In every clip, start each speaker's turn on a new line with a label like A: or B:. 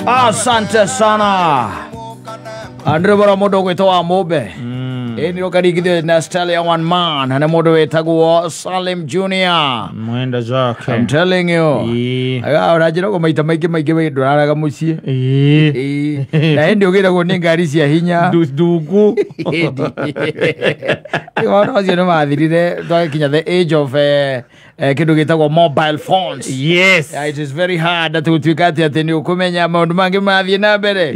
A: Asante sana Andrew bora mundu gwitwo wa Mumbe. Ĩ nĩ ũkaringithio na Stanley one man na mũndũ wĩtagwo Salim Junior.
B: Mwenda zake.
A: I'm telling you. Aga ũranjĩra ũguo maita maingĩ maingĩ we ndũraraga mũciĩ. Ĩ. Na hĩndĩ ũgĩragwo nĩ ngari cia hinya.
B: Ndugu.
A: Ũhoro ũcio nĩ wathirire twakinya the age of kĩndũ gĩtagwo mobile phones.
B: Yes.
A: Yeah, it is very hard atĩ gũtuĩka atĩ atĩ nĩ ũkũmenya maũndũ mangĩ mathiĩ na mbere.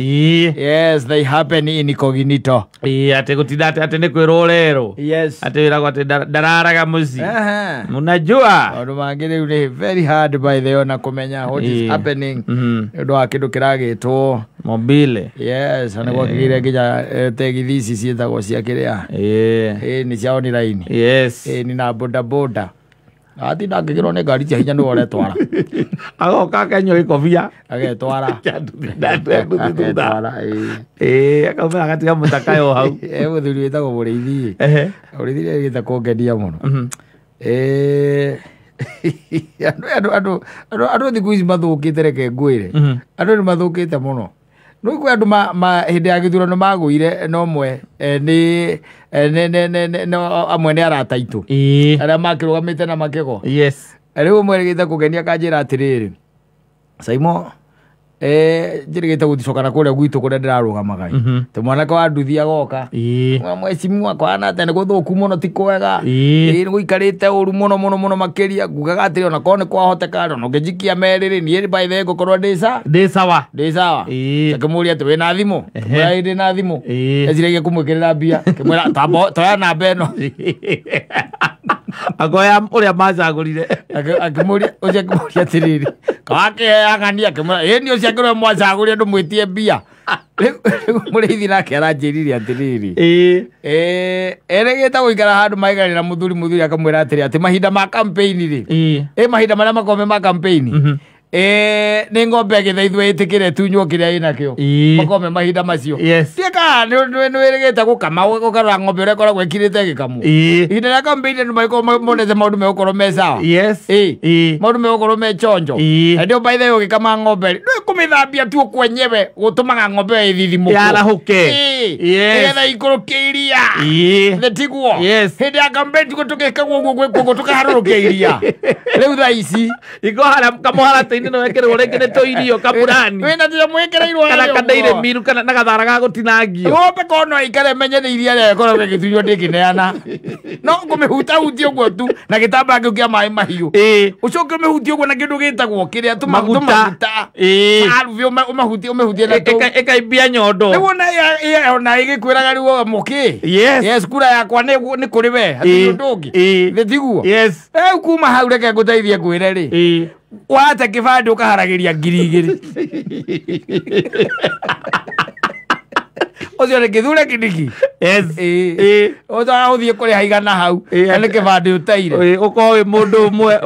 A: Yes, they happen in incognito.
B: Atĩ gũtinda atĩ nĩ kwĩrwo ũrerwo.
A: Yes.
B: Atĩ wĩragwo atĩ ndararaga mũciĩ. Mnajua.
A: Maũndũ mangĩ rĩu nĩ very hard by the way ona kũmenya what is happening. Nĩ ũndũ wa kĩndũ kĩragĩtwo
B: mobile.
A: Yes, na gwakĩgĩire nginya tegithi ici ciĩtagwo cia kĩrĩa. Nĩ cia online.
B: Yes.
A: Nĩ na boda boda. Atinda angĩgĩrwo nĩ ngari cia hinya nĩwe ũretwara.
B: Agoka akanyua gĩkobia.
A: Agetwara.
B: Agetwara. Akaumĩra agatiga mũtakayo hau.
A: Mũthuri wĩtagwo Mũrĩithi. Mũrĩithi nĩ agĩte kũngenia mũno. Andũ thikũ ici mathũkĩte, reke ngwĩre. Andũ nĩ mathũkĩte mũno. Nĩ kwĩ andũ hĩndĩ ya gĩthurano magũire no mwe nĩ amwe nĩ arata aitũ. Arĩa makĩrũgamĩte na makĩgwa.
B: Yes.
A: Rĩu ũmwe rĩgĩte kũngenia akanjĩra atĩrĩrĩ, Saimo, njĩrĩgĩte gũcoka na kũrĩa gwitũ kũrĩa ndĩrarũgamaga. Tĩ mwanake wa nduthi agoka. Mheshimiwa kwana atĩa nĩ gũthũku mũno ti kwega. Nĩ gũikarĩte ũru mũno mũno mũno makĩria. Ngugaga atĩrĩ ona korwo nĩ kwahoteka ona ũngĩnjikia merĩ rĩ, niĩ by the way ngũkorwo ndĩ sawa.
B: Ndĩ sawa.
A: Ndĩ sawa. Akĩmũria atĩ wĩna thimũ? Akĩmwĩra ĩ ndĩna thimũ. Eciragia kũmwĩkĩrĩra mbia. Akĩmwĩra toya namba ĩno.
B: Akoya ũrĩa macagũrire.
A: Akĩmũria ũcio akĩmũria atĩrĩrĩ, wakĩheaga akĩmwĩra ĩ nĩ ũcio angĩrwo mwacagũrire ndũmwĩtie mbia. Rĩu Mũrĩithi nake aranjĩrire atĩrĩrĩ, erĩgĩte gũikara handũ maiganĩra na mũthuri mũthuri akamwĩra atĩrĩ atĩ mahinda ma campaign rĩ, mahinda marĩa makoragwo me ma campaign, nĩ ng'ombe ĩgĩthaithwo ĩtĩkĩre tunywo kĩrĩa ĩnakĩo. Makoragwo me mahinda macio. Tie kana nĩ wĩrĩgĩte gũkama ũkarora ng'ombe ũrĩa ĩkoragwo ĩkirĩte ĩgĩkamwo. Ihinda rĩa campaign andũ magĩkorwo monete maũndũ megũkorwo me sawa.
B: Yes.
A: Maũndũ megũkorwo me chonjo. Na ndio by the way ũgĩkama ng'ombe rĩ, ndũĩ kũmĩthambia tu kwenyewe gũtũmaga ng'ombe ĩyo ĩthithimũkwo.
B: Yarahũke. Yes.
A: Nĩgetha ikũrũkie iria. Nĩ tiguo?
B: Yes.
A: Hĩndĩ ya campaign tiguo tũgĩkagwo ũguo gwĩkwo tũkaharũrũkia iria. Rĩu thaa ici
B: iko harĩa kamũharatĩ-inĩ no wekĩrwo rĩngĩ nĩ tũirio kamũrani.
A: Wĩna tũnyamũ wĩkĩrĩirwo
B: Kana
A: harĩa
B: kandeire
A: ũguo.
B: miru kana na gathara ga gũtinangio.
A: Ng'ombe korwo no ĩikare ĩmenye nĩ iria rĩrĩa ĩkoragwo ĩgĩtunywo ndĩngĩneana. No ngũmĩhutahutia ũguo tu na gĩtambaya kĩu kĩa maĩ mahiũ. Ũcoke ũmĩhutie ũguo na kĩndũ gĩtagwo kĩrĩa
B: Maguta.
A: tũmaguta. Haruthi ũmahutie ũmĩhutie na tũ.
B: Ĩkaimbia nyondo.
A: Rĩu ona ĩgĩkwĩraga rĩu mũkĩ.
B: Yes.
A: Yes, kura yakwa nĩ kũrĩ we, hatirĩ ũndũ ũngĩ. Nĩ tiguo?
B: Yes.
A: Rĩu kuma hau reke ngũteithie ngwĩre rĩ. Wate kĩbandĩ ũkaharagĩria 2,000. Ũcio nĩ Kithure Kindiki.
B: Yes.
A: Ũtwara ũthiĩ kũrĩha igana hau, na nĩ kĩbandĩ ũteire.
B: Ũkorwo wĩ mũndũ ũmwe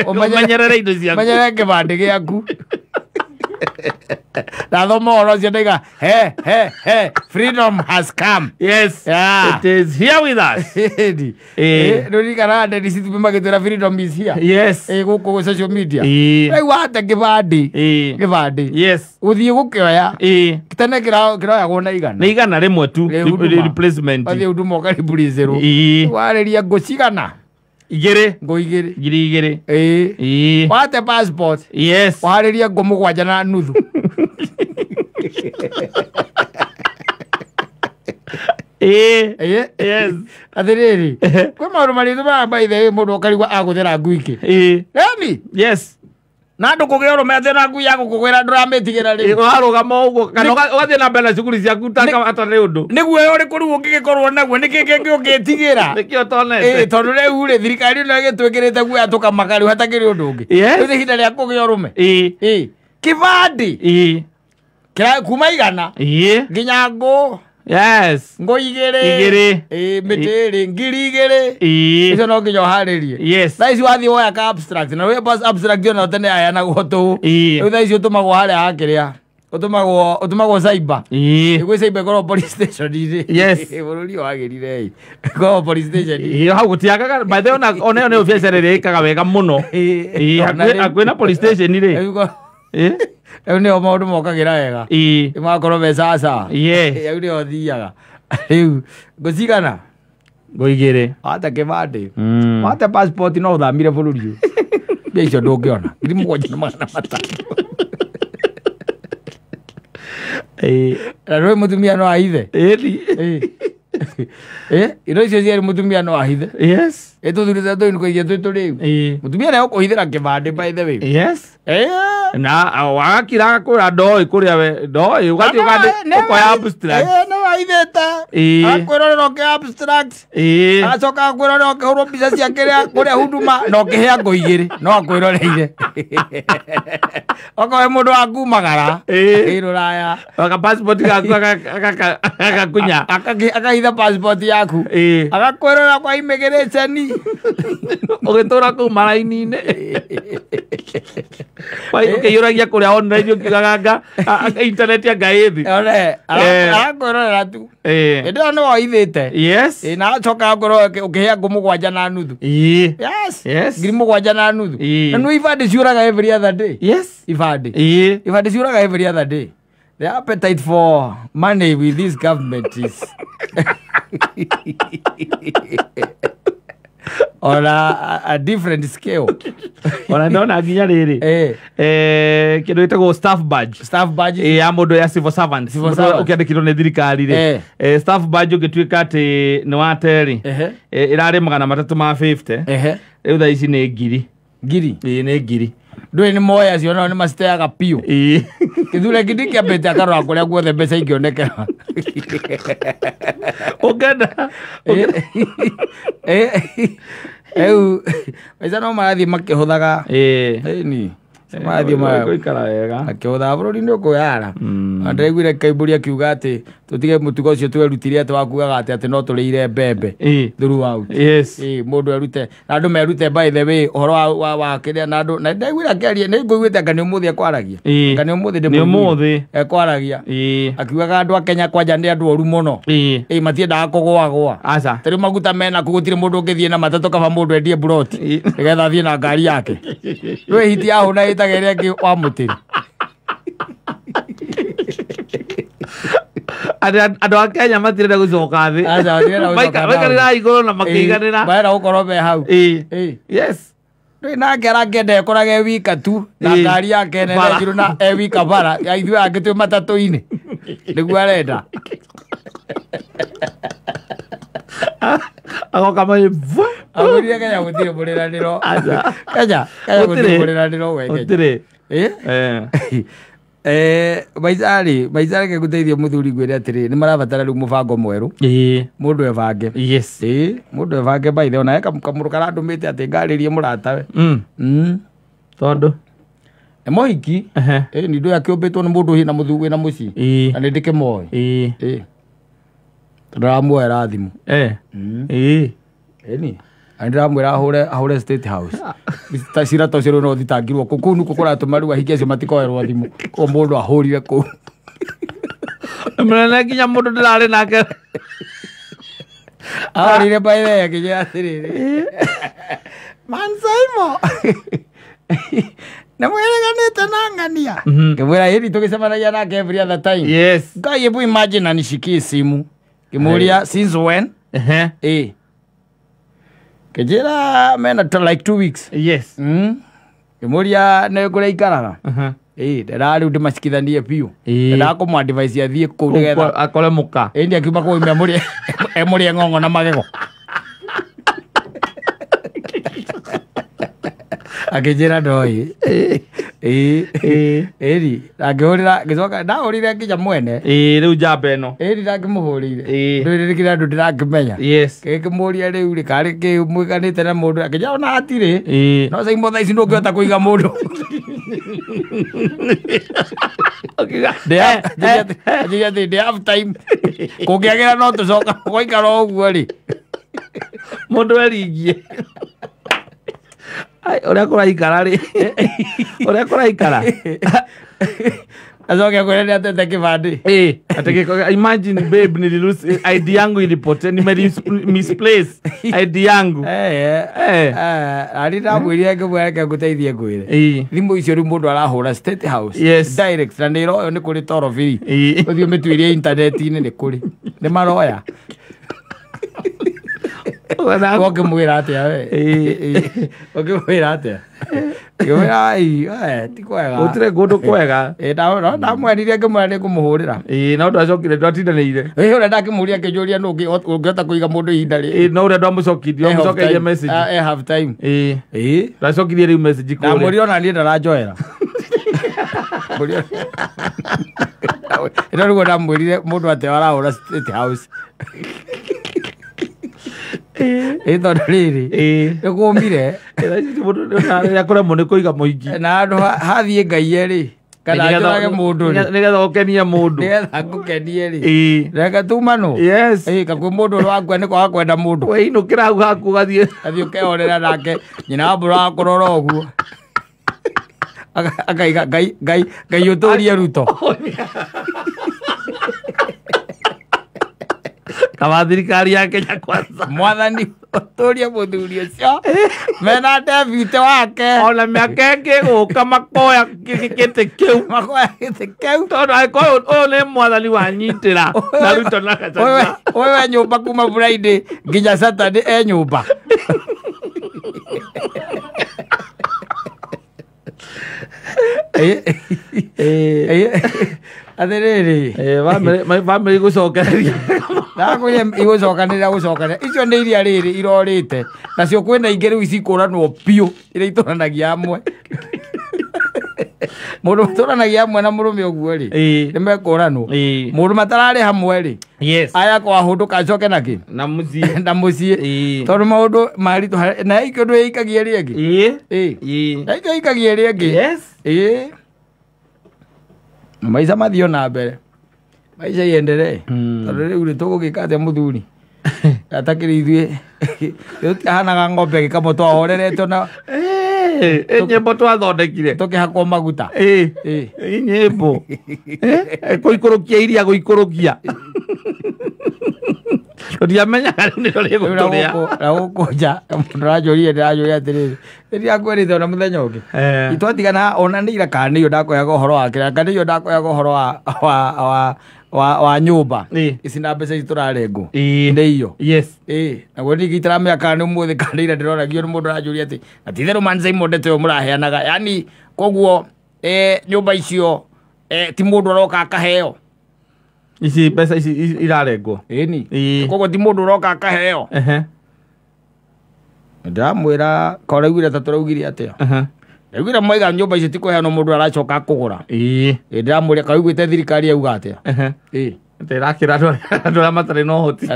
B: ũmenyerere indo ciaku.
A: Ũmenyerere kĩbandĩ gĩaku. Ndathoma ũhoro ũcio ndaiga, he, he, he, freedom has come.
B: Yes.
A: Yeah.
B: It is here with us.
A: Nĩũririkanaga Dennis Itumbĩ magĩtwĩra freedom is here?
B: Yes.
A: Gũkũ social media. Rĩu wate kĩbandĩ. Kĩbandĩ.
B: Yes.
A: Ũthiĩ gũkĩoya. Tene kĩroyagwo na igana.
B: Nĩ igana rĩmwe tu.
A: Huduma.
B: Replacement.
A: Wathiĩ Huduma ũkariburicerwo. Warĩria ngũ cigana?
B: Igĩrĩ.
A: Ngũ igĩrĩ.
B: 2,000.
A: Wate passport.
B: Yes.
A: Warĩria ngũ 7.5.
B: Yes.
A: Atĩrĩrĩ, kwĩ maũndũ marĩa maya by the way mũndũ ũkarigwo agũthera ngui kĩ. Emi?
B: Yes.
A: Na andũ kũgĩa ũrũme atĩ na ngui ya gũkũgwĩra ndũramĩtigĩra rĩu.
B: Ũrarũgama ũguo kana ũgathiĩ na mbere na cukuru ciaku ta hatarĩ ũndũ.
A: Nĩ guoya ũrĩkũ rĩu ũngĩgĩkorwo naguo? Nĩ kĩĩ kĩngĩ ũngĩtigĩra?
B: Nĩkĩo ũtonete.
A: Tondũ rĩu rĩ, thirikari ĩno ĩgĩtwĩkĩrĩte guoya tũkamaka rĩu hatakĩrĩ ũndũ ũngĩ.
B: Yes.
A: Rĩu nĩ ihinda rĩa kũgĩa ũrũme. Kĩbandĩ. Kĩra kuma igana. Nginya ngũ.
B: Yes.
A: Ngũ igĩrĩ.
B: Igĩrĩ.
A: Mĩtĩ ĩrĩ, 2,000. Icio no nginya ũharĩrie.
B: Yes.
A: Thaa ici wathiĩ woya ka abstract, na wĩ pass abstract ona tene yaheanagwo tũhũ. Rĩu thaa ici ũtũmagwo harĩa hakĩrĩa. Ũtũmagwo cyber. Gwĩ cyber ĩkoragwo police station-inĩ.
B: Yes.
A: Bũrũri ũyũ wagĩrire ĩ. Ĩkoragwo police station.
B: Hau gũtiagaga. By the way, ona ĩyo nĩyo biacara ĩrĩa ĩkaga wega mũno.
A: Ona rĩu.
B: Hakuhĩ na police station rĩ.
A: Rĩu Rĩu nĩo maũndũ mokagĩra wega. Magakorwo me sawasawa. Rĩu nĩo thiaga. Rĩu ngũcigana?
B: Ngũ igĩrĩ.
A: Wate kĩbandĩ. Wate passport no ũthamire bũrũri ũyũ. Mbia icio ndũngĩona. 7500. Na rĩu mũtumia no ahithe. Indo icio cierĩ mũtumia no ahithe.
B: Yes.
A: Tũthurĩte tũinũkagia twĩ tũrĩu. Mũtumia nĩ egũkũhithĩra kĩbandĩ by the way.
B: Yes. Na wagakira agakwĩra ndoĩ kũrĩa we ndoĩ ũgathiĩ ũkoya abstract.
A: Nĩ wahithĩte. Agakwĩrorera ũkĩ abstract. Agacoka akwĩrorera ũkĩhũrwo mbica cia kĩrĩa kũrĩa huduma na ũkĩhĩa ngũ igĩrĩ no akwĩroreire. Okorwo wĩ mũndũ wa kumagara ĩ rũraya.
B: Aka passport gaku agakunya.
A: Akahitha passport yaku. Agakwĩrorera kwa immigration.
B: Ũgĩtũra kũu maraini-inĩ. Ũkĩiyũragia kũrĩa online ũkiugaga anga internet anga ĩthi.
A: Arakwĩrorera tu. Hĩndĩ ĩyo nĩ woithĩte.
B: Yes.
A: Na agacoka agakorwo ũkĩhĩa ngũ 7.5. Yes.
B: Yes.
A: 7,500. Na nĩ ibandĩ ciũraga every other day.
B: Yes.
A: Ibandĩ. Ibandĩ ciũraga every other day. The appetite for money with this government is on a different scale.
B: Ona ndona nginya rĩrĩ. Kĩndũ gĩtagwo staff badge.
A: Staff badge.
B: Ya mũndũ ya civil servant. Ũkĩandĩkirwo nĩ thirikari rĩ. Staff badge ũngĩtuĩka atĩ nĩ wate rĩ. Ĩrarĩ 350. Rĩu thaa ici nĩ 1000.
A: Ngiri?
B: Nĩ 1000.
A: Ndũĩ nĩ moya acio nao nĩ maciteaga biũ. Gĩthure kĩndĩ kĩambĩte akarora kũrĩa guothe mbeca ingĩonekera.
B: Ũngĩenda.
A: Rĩu mbeca no marathiĩ makĩhũthaga. Ĩni. Marathiĩ
B: gũikara wega.
A: Makĩhũthaga bũrũri nĩ ũkwĩyara. Na ndĩraiguire Kaimbũri akiuga atĩ tũtige mũtugo ũcio twerutire atĩ wa kugaga atĩ no tũrĩire mbembe throughout.
B: Yes.
A: Mũndũ erute na andũ merute by the way ũhoro wa kĩrĩa na andũ na ndĩraiguire akĩaria nĩ ngũiguĩte anga nĩ ũmũthĩ ekwaragia. Anga nĩ ũmũthĩ
B: Nĩ ũmũthĩ.
A: Ekwaragia. Akiugaga andũ a Kenya kwanja nĩ andũ oru mũno. Matiendaga kũgũagũa.
B: Aca.
A: Ta rĩu maguta mena kũ gũtirĩ mũndũ ũngĩthiĩ na matatũ kaba mũndũ endie mburoti nĩgetha athiĩ na ngari yake. Rĩu hiti yahũna ĩtaga ĩrĩa ĩngĩ wa mũtĩrĩ.
B: Andũ a Kenya matirenda gũcoka thĩ.
A: Aca, matirenda gũcoka
B: Maikarĩra igũrũ na makĩiganĩra.
A: Marenda gũkorwo me hau.
B: Yes.
A: Rĩu nake arakĩenda ekorage e wika tu na ngari yake nene njirũ na e wika bara ithuĩ angĩ twĩ matatũ-inĩ nĩguo arenda.
B: Agoka mai vu.
A: Agũrire Kenya gũtirĩ mũrĩranĩro. Kenya gũtirĩ mũrĩranĩro we Kenya.
B: Gũtirĩ.
A: Maica maica reke ngũteithie mũthuri ngwĩre atĩrĩ nĩ marabatara rĩu mũbango mwerũ. Mũndũ ebange.
B: Yes.
A: Mũndũ ebange by the way ona kamũndũ karandũmĩte atĩ ngarĩrie mũratawe.
B: Tondũ
A: nĩ mũhiki. Nĩ ndũĩ akĩũmbĩtwo nĩ mũndũ wĩna mũthuri wĩna mũciĩ. Na nĩ ndĩkĩmoĩ. Tondũ ndĩramuoera thimũ. Ĩni. Na ndĩramwĩra ahũre State House. Ta cira ta ũcio rĩu no ũthitangirwo kũu kũu nĩkuo kũratũma rĩu ahiki acio matikoerwo thimũ. Koguo mũndũ ahũrire kũu.
B: Mũnene nginya mũndũ ndĩrarĩ nake.
A: Ahũrire by the way akĩnjĩra atĩrĩrĩ. Man Saimo. Nĩ mwĩrĩganĩte na ng'ania. Ngĩmwĩra ĩni tũgĩcemanagia nake every other time.
B: Yes.
A: Ngai hebu imagine anishikie simu. Ngĩmũria since when? Kĩnjĩra mena like 2 weeks.
B: Yes.
A: Ngĩmũria nĩ kũrĩa aikaraga. Ndĩra rĩu ndĩmacikithanie biũ. Ndĩra kũmũ advise athiĩ kũu nĩgetha
B: akore mũka.
A: Ĩni akiuma kũu emũrĩe ng'ong'o na magego. Akĩnjĩra ndoĩ. Ĩni ngĩhũrĩra ngĩcoka ndahũrire nginya mwene.
B: Rĩu njamba ĩno.
A: Ĩni ndangĩmũhũrĩire. Ndũĩ nĩ kĩrĩa andũ ndĩrakĩmenya.
B: Yes.
A: Ngĩkĩmũria rĩu rĩ karĩ kĩ mwĩkanĩte na mũndũ akĩnjĩra ona hatirĩ. No Saimo thaa ici ndũngĩhota kũiga mũndũ. They have time. Kũngĩagĩra no tũcoka gũikara o ũguo rĩ.
B: Mũndũ eringie. Ũrĩa kũraikara rĩ. Ũrĩa kũraikara.
A: Acoke akwĩre nĩ atete kĩbandĩ.
B: Imagine babe, nililose ID yangu ilipotea, nime misplace ID yangu.
A: Ari ndamwĩrire ngĩmwĩra reke ngũteithie ngwĩre. Thimũ icio rĩu mũndũ arahũra State House.
B: Yes.
A: Direct na nĩ iroyo nĩ kũrĩ torobiri. Ũthiĩ ũmĩtuĩrie intaneti-inĩ nĩ kũrĩ. Nĩ maroya. Ũngĩmwĩra atĩa we? Ũngĩmwĩra atĩa? Ngĩmwĩra ai, ti kwega.
B: Gũtirĩ kũndũ kwega.
A: Ndamwerire ngĩmwĩra nĩ ngũmũhũrĩra.
B: No ndwacokire ndwatindanĩire.
A: Ũrĩa ndakĩmũria akĩnjũria nũ ũngĩhota kũiga mũndũ ihinda rĩ.
B: No ũrĩa ndwamũcokirie, wamũcokeirie message.
A: Half time.
B: Ndacokirie rĩu message kũrĩa.
A: Ndamũria ona niĩ ndaranjoera. Ĩno nĩguo ndamwĩrire mũndũ atĩ arahũra State House. Tondũ rĩrĩ nĩkũmire
B: rĩrĩa kũremwo nĩ kũiga mũingĩ
A: na handũ hathiĩ Ngai rĩ kana njũrage mũndũ rĩ
B: nĩgetha ũkenie mũndũ
A: nĩgetha ngũkenie rĩ reke tumanwo.
B: Yes.
A: Kakwĩ mũndũ ũrĩa wakua nĩ kwaga kwenda mũndũ
B: weinũkĩra hau haku ũgathiĩ
A: athiĩ ũkehorera nake nyina wa mbũra wakũrora ũguo akaiga Ngai Ngai Ngai ũtũrie Ruto.
B: Kama thirikari ya Kenya Kwanza.
A: Mwathani ũtũrie mũthuri ũcio mena deputy wake
B: ona mĩaka ĩngĩ gũka makoya gĩtĩ kĩu
A: makoya gĩtĩ kĩu
B: tondũ angĩkorwo ũyũ nĩ mwathani wanyitĩra na Ruto na Gachagua.
A: Ũyũ e nyũmba kuma Friday nginya Saturday e nyũmba. Atĩrĩrĩ
B: bamĩrĩ igũcokereria
A: ndakwĩra igũcokanĩrĩra gũcokanĩrĩra icio nĩ iria rĩrĩ irorĩte nacio kwĩna ingĩ rĩu cikũranwo biũ iria itũranagia hamwe. Mũndũ matũranagia hamwe na mũrũme ũguo rĩ nĩ mekũranwo. Mũndũ matararĩ hamwe rĩ aya kwahũndũka acoke nakĩ
B: na mũciĩ
A: na mũciĩ tondũ maũndũ maritũ na ikĩ ũndũ ĩikagia ĩrĩa ĩngĩ na ikĩ ĩikagia ĩrĩa ĩngĩ. Maica mathiĩ na mbere maica iendelee tondũ rĩu rĩ tũgũgĩka atĩa mũthuri atakĩrĩ ithuĩ tũtihanaga ng'ombe ĩgĩkamwo twahoreretwo na
B: nyĩmbo twathondekire
A: tũkĩhakwo maguta
B: nyĩmbo kũikũrũkia iria gũikũrũkia tũtiamenyaga rĩu nĩrĩo rĩgũtũrĩa.
A: Na gũkũ nja mũndũ aranjũria ndĩranjũria atĩrĩrĩ nĩndĩrakwĩrĩte ona mũthenya ũngĩ itwatigana ona nĩ ira kana nĩyo ndakoyaga ũhoro wa kĩrĩa kana nĩyo ndakoyaga ũhoro wa nyũmba ici na mbeca ici tũrarengwo nĩ iyo. Naguo ningĩ itaramenya kana nĩ ũmũthĩ kana nĩ ira ndĩronagio nĩ mũndũ aranjũria atĩ na ti itherũ man Simon ndeto ĩyo mũraheanaga yani koguo nyũmba icio ti mũndũ aroka akaheo
B: ici mbeca ici irarengwo.
A: Ĩni koguo ti mũndũ ũroka akaheo. Ndĩramwĩra ka ũraiguire ta tũraugire atĩa. Ndaiguire mwaiga nyũmba icio ti kũheanwo mũndũ aracoka kũgũra. Ndĩramũria ka ũiguĩte thirikari yauga atĩa.
B: Atĩ ĩrakĩra andũ arĩa matarĩ na ũhoti.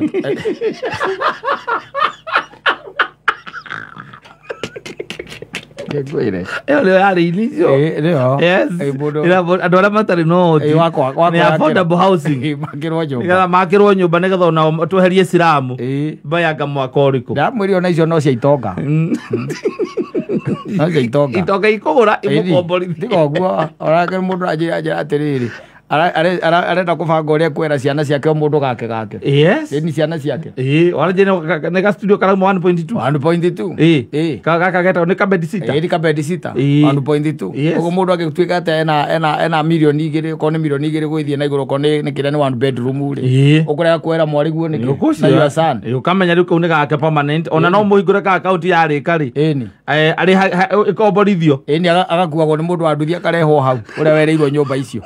A: Ngwĩre
B: ĩyo nĩyo yarĩ initial.
A: Nĩyo.
B: Yes. Andũ arĩa matarĩ na ũhoti nĩ affordable housing
A: makĩrwo nyũmba
B: nĩgetha makĩrwo nyũmba nĩgetha onao tweherie ciramu mbayanga mwaka ũrĩkũ.
A: Ndamwĩrire ona icio no cia itonga. No cia itonga.
B: Itonga ikũgũra imũkomborithie.
A: Tiga ũguo onake mũndũ anjĩra atĩrĩrĩ arenda kũbanga ũrĩa kwĩra ciana ciake o mũndũ gake gake.
B: Yes.
A: Nĩ ciana ciake.
B: Warĩnjĩ nĩ ga studio karauma 1.2.
A: 1.2.
B: Gaka getagwo nĩ ka bed sitter.
A: Nĩ ka bed sitter. 1.2. Ũguo mũndũ angĩtuĩka atĩ ena mirioni igĩrĩ okorwo nĩ mirioni igĩrĩ gũgĩthiĩ na igũrũ okorwo nĩ kĩrĩa nĩ one bedroom rĩ. Ũkũrega kwĩra mwarĩguo nĩkĩ? Na your son.
B: Ũkamenya rĩu kau nĩ gake permanent ona no mũhingũre ka account yarĩka rĩ. Arĩ ĩkomborithio.
A: Ĩni agakuagwo nĩ mũndũ wa nduthi akarehwo hau ũrĩa wereirwo nyũmba icio.